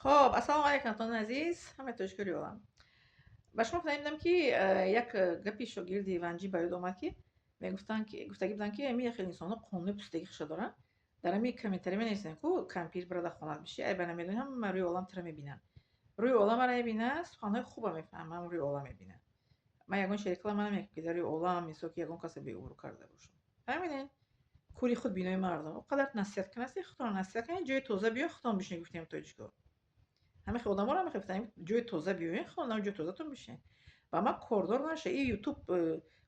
Хоб, ассалому алайкум, дӯстони азиз, ҳамаи тоҷикои олам. Ба шумо фаҳмидам, ки як гапи шогирди Ванҷӣ ба ёд омад, ки мегуфтанд, ки гуфтагӣ буданд, ки ҳамин як хел инсонҳо қонуни пустагӣ хуша доранд. Дар ҳамин комментария менависанд, ку кампир бирада хонат биши, айба намедонӣ, ҳама рӯи олам тира мебинанд. Рӯи олам ара мебинад, суханҳои хуба мефаҳмам, рӯи олам мебинад. Ман ягон чи реклама намекунам, ки дар рӯи олам мисол ки ягон касе беобрӯ карда бошам. Фаҳмидед? Кӯри худ бинои мардум. О қадар насиҳат кунасти, худтон насиҳат кунед, ҷои тоза биё, худтон бишинед, гуфтем тоҷико. Ҳамин хел одаморо ҳам гуфтем, ҷои тоза биёед, худтон ҷои тозатон бишинед. Ба ман кордор наша. И Ютуб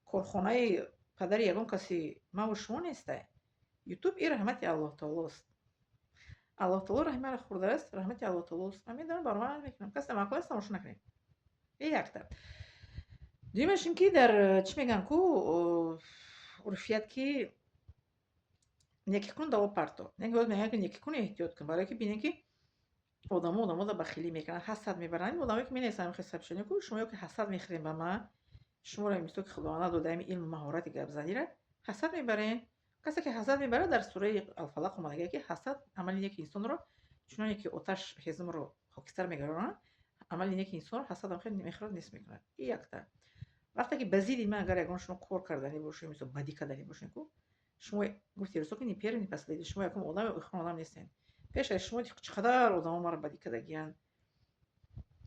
корхонаи падари ягон каси маву шумо нестай. Ютуб и раҳмати Аллоҳ таолост. Аллоҳ таоло раҳмаро хӯрдааст, раҳмати Аллоҳ таолост. Ман медонам, баромад мекунам. Касе маъқул аст, тамошо накунед. И якта. Дуюмаш ин ки дар чӣ мегӯянд ку, урфият, ки некӣ кун, даво парто. Мегӯянд, ки некӣ кун, эҳтиёт кун, барое ки бинем, ки одамо одаморо бахилӣ мекунанд, ҳасад мебаранд. Ин одамое ки менависанд ҳамин сообщение ку, шумо ё ки ҳасад мехӯрем ба ман, шуморо мисол ки Худованд дода ҳамин илму маҳорати гапзанира, ҳасад мебарем. Касе ки ҳасад мебарад, дар сураи Алфалақ омадагия, ки ҳасад амали неки инсонро, чуноне ки оташ ҳезумро хокистар мегардонад, амали неки инсонро ҳасадам хеле мехӯрад, нест мекунад. И якта. Вақте ки ба зидди ман агар ягон шумо кор карданӣ бошед, мисол бадӣ карданӣ бошед ку, шумо гуфти рӯсо ки ни первый, ни последний, шумо якум одам, охирон одам нестед. Пеш аз шумо чӣ қадар одамо маро бадӣ кардагиянд.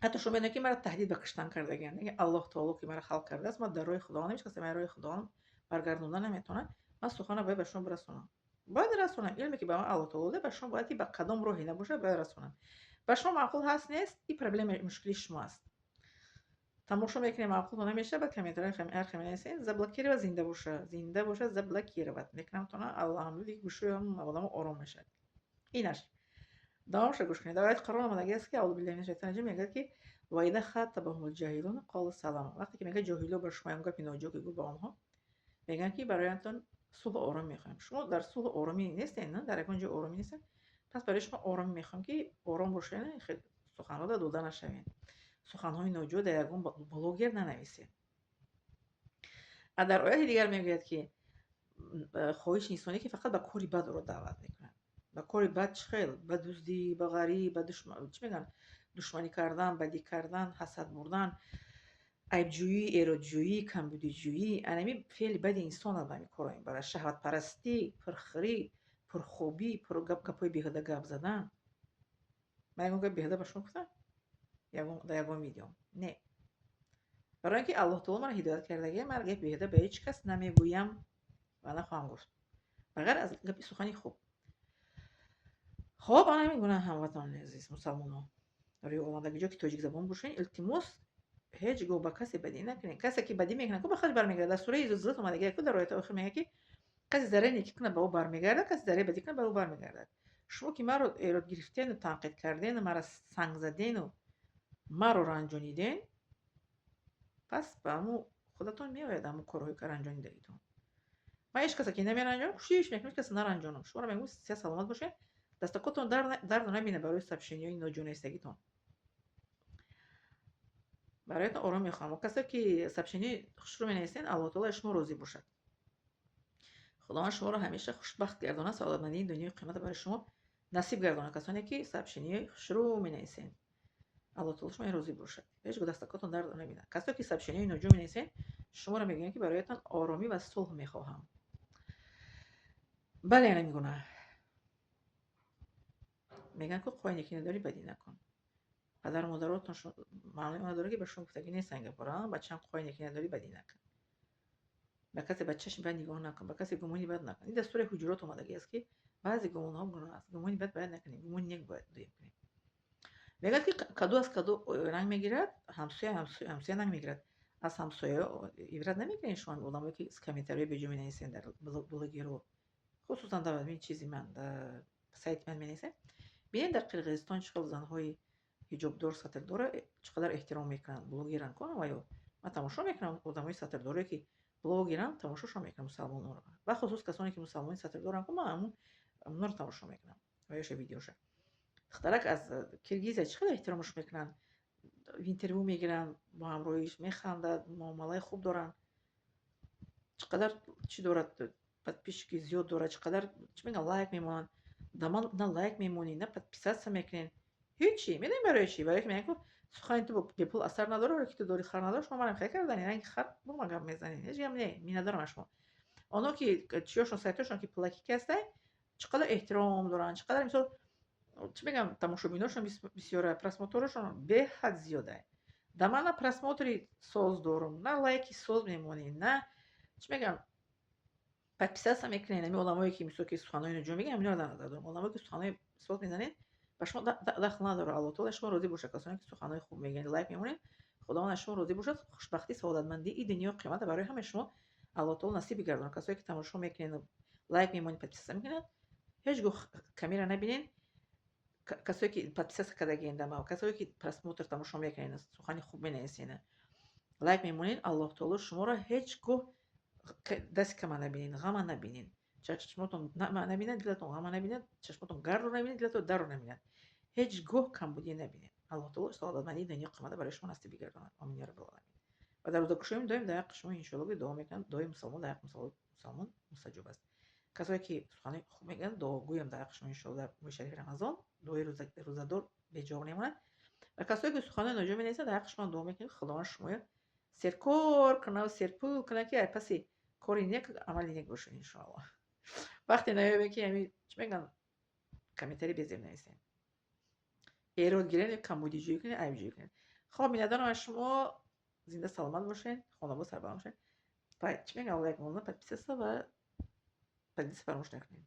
Ҳатто шумо медонед, ки маро таҳдид ба куштан кардагиянд. Аллоҳ таоло ки маро халқ кардааст, ман дар роҳи Худовандам, ҳеҷ касе маро роҳи Худованд баргардонда наметавонад. Ман суханро бояд ба шумо бирасонам. Бояд расонам. Илме ки ба ман Аллоҳ таоло дод, ба шумо бояд ки ба кадом роҳе набошад, бояд расонам. Ба шумо маъқул ҳаст, нест, ин проблема, мушкили шумо аст. Тамошо мекунем, маъқултон намешавад, баъд комментария ҳар хел менависем, заблокировать, зинда боша, зинда боша, заблокировать мекунам тона, алҳамдулилла, гӯшои одамо ором мешавад. Инаш. Давомша гӯш кунед. Дар ояти Қуръон омадагиаст, ки أعوذ بالله من الشيطان الرجيم, мегӯяд, ки وإذا خاطبهم الجاهلون قالوا سلاما. Вақте ки мегӯяд, ҷоҳило ба шумо ягон гапи ноҷо ки гуфт, ба онҳо мегӯянд, ки бароятон сулҳу оромӣ мехоҳем. Шумо дар сулҳу оромӣ нестед, на дар ягон ҷо оромӣ нестед, пас барои шумо оромӣ мехоҳем, ки ором бошед, суханҳо дода нашавед, суханҳои ноҷо дар ягон блогер нанависед. А дар ояти дигар мегӯяд, ки хоҳиши инсонӣ ки фақат ба кори бад ӯро даъват мекунад. Ба кори бад чӣ хел? Ба дуздӣ, ба ғарӣ, ба чӣ мегӯянд, душманӣ кардан, бадӣ кардан, ҳасад бурдан, айбҷӯӣ, эродҷӯӣ, камбудиҷӯӣ. Анами феъли бади инсон ба ҳамин корро мебарад. Шаҳватпарастӣ, пурхӯрӣ, пурхобӣ, гапҳои беҳуда гап задан. Ман ягон гапи беҳуда ба шумо гуфтам дар ягон видео? Не, барои ин ки Аллоҳ таоло маро ҳидоят кардагия, ман гапи беҳуда ба ҳеҷ кас намегӯям ва нахоҳам гуфт, ба ғайр аз гапи сухани хуб. Хоб, ана ҳамин гуна, ҳамватанони азиз, мусалмонҳо рӯи олам, дар ҷо ки тоҷикзабон бошед, илтимос, ҳеҷ гоҳ ба касе бадӣ накунед. Касе ки бадӣ мекунад ку, ба худаш бармегардад. Дар сураи Зулзулат омадагия ку, дар ояти охир мегӯяд, ки касе зарраи некӣ кунад, ба ӯ бармегардад, касе зарраи бадӣ кунад, ба ӯ бармегардад. Шумо ки маро эрод гирифтену танқид кардену маро санг задену маро ранҷониден, пас ба ҳамун худатон меояд ҳамун корҳое ки ранҷонидагитон. Ман ҳеҷ каса ки намеранҷонам, кӯшиш мекунам ҳеҷ каса наранҷонам. Шуморо мегӯям, сиҳат саломат бошед, дастакотон дард набинад барои сообщениҳои ноҷонависагитон. Бароятон ором мехоҳам. Касе ки сообщениҳои хушрӯ менависед, Аллоҳ таоло аз шумо розӣ бошад. Худованд шуморо ҳамеша хушбахт гардонад, саодатмандии дунёи қиёматро барои шумо насиб гардонад. Касоне ки сообщениҳои хушрӯ менависед, Аллоҳ таоло шумо розӣ бошад, ҳеҷ гоҳ дастакотон дард набинад. Касое ки сообщениҳои ноҷо менависед, шуморо мегӯям, ки бароятон оромӣ ва сулҳ мехоҳам. Бале, ҳамин гуна мегӯянд ку, қои некӣ надорӣ, бадӣ накун. Падару модаротон маънои он надорад, ки ба шумо гуфтагӣ нестанд гапҳоро: бачаам, қои некӣ надорӣ, бадӣ накун, ба касе ба чашми бад нигоҳ накун, ба касе гумони бад накун. Ин дар сураи Ҳуҷурот омадагӣ аст, ки баъзе гумонҳо гуноҳ аст, гумони бад бояд накунем, гумони нек бояд доим кунем. Мегӯяд, ки каду аз каду ранг мегирад, ҳамсоя ҳамсоя ранг мегирад. Аз ҳамсоя ибрат намегиред шумо, одамое ки комментариҳои беҷо менависед дар блогерҳо, хусусан дар ин чизи ман, дар сайти ман менависед. Бинед, дар Қирғизистон чӣ хел занҳои ҳиҷобдор, сатрдора чӣ қадар эҳтиром мекунанд, блогеранд ку ва ё ман тамошо мекунам одамои сатрдоре ки блогеранд, тамошошон мекунам, мусалмононро, бахусус касоне ки мусалмони сатрдоранд ку, ман ҳамонро тамошо мекунам ва ёша видеоша. Духтарак аз Киргизия чӣ қадар эҳтиромаш мекунанд, интервю мегиранд, бо ҳамроҳиш механдад, муомалаи хуб доранд, чӣ қадар чӣ дорад, подписчики зиёд дорад, чӣ қадар, чӣ мегӯям, лайк мемонанд. Да ман на лайк мемонӣ, на подписаться мекунед. Ҳечи. Медонӣ барои чӣ? Барое ки мегӯянд, ку сухани ту бепул асар надорад, барое ки ту дори, хар надорад. Шумо марам хел кардани ранги хар бо ман гап мезанед. Ҳеҷ гап не, миннатдорам аз шумо. Оно ки чиёшон, сайтошон ки пулакӣ ки ҳастай, чӣ қадар эҳтиром доранд, чӣ қадар, мисол, чӣ мегӯям, тамошобиношон бисёра, просмотр ошон беҳад зиёда. Да ман на просмотр и соз дорум, на лайки соз мемонед, на, чӣ мегӯям, подписаться мекунед. Ами одамое ки, мисол, ки суханои ноҷо мегӯянд, аминоро дар назар дорам. Одамое ки суханои соз мезанед, ба шумо дахл надорад. Аллоҳ таоло аз шумо розӣ бошад. Касоне ки суханои хуб мегӯянд, лайк мемонед, Худованд аз шумо розӣ бошад. Хушбахтӣ, саодатмандии и дунё, қиёмата барои ҳамаи шумо Аллоҳ таоло насиб бигардонад. Касое ки тамошо мекунед, лайк мемонед, подписаться мекунед, ҳеҷ гоҳ камера набинед. Касое ки подписаться кардагиен дама, касое ки просмотр тамошо мекунед, сухани хуб менависед, лайк мемонед, Аллоҳ таоло шуморо ҳеҷ гоҳ дасти кама набинед, ғама набинед, чашмотон набинад, дилатон ғама набинад, чашмотон гардро набинад, дилатон дарро набинад, ҳеҷ гоҳ камбудӣ набинед. Аллоҳ таоло саодатмандии дунё, қиёмата барои шумо насиб бигардонад. Омин я раббал оламин. Ва дар рӯзакушоим доим дар ҳаққи шумо, иншоалло, ки дуо мекунам. Дуои мусалмон дар ҳаққи мусалмон мустаҷоб аст. Касое ки суханои хуб мегӯянд, дуогӯям дар ҳаққи шумо, иншоалло, дар моҳи шарифи Рамазон дуои рӯзадор беҷавоб намемонад. Ва касое ки суханои ноҷо менависанд, дар ҳаққи шумо дуо мекунем, Худованд шуморо серкор кунад, серпул кунад, ки ай паси кори нек амали нек бошед, иншоалло. Вақте наёбем, ки ами, чӣ мегӯянд, комментарий безеб нависем, эрод гирем, камбудиҷӯӣ кунед, айбҷӯӣ кунед. Хоб, миннатдорам аз шумо. Зинда саломат бошед, хонобод, сарбаланд бошед. Чӣ мегӯям, лайк монда, подписаться ва поделиться фаромӯш накунед.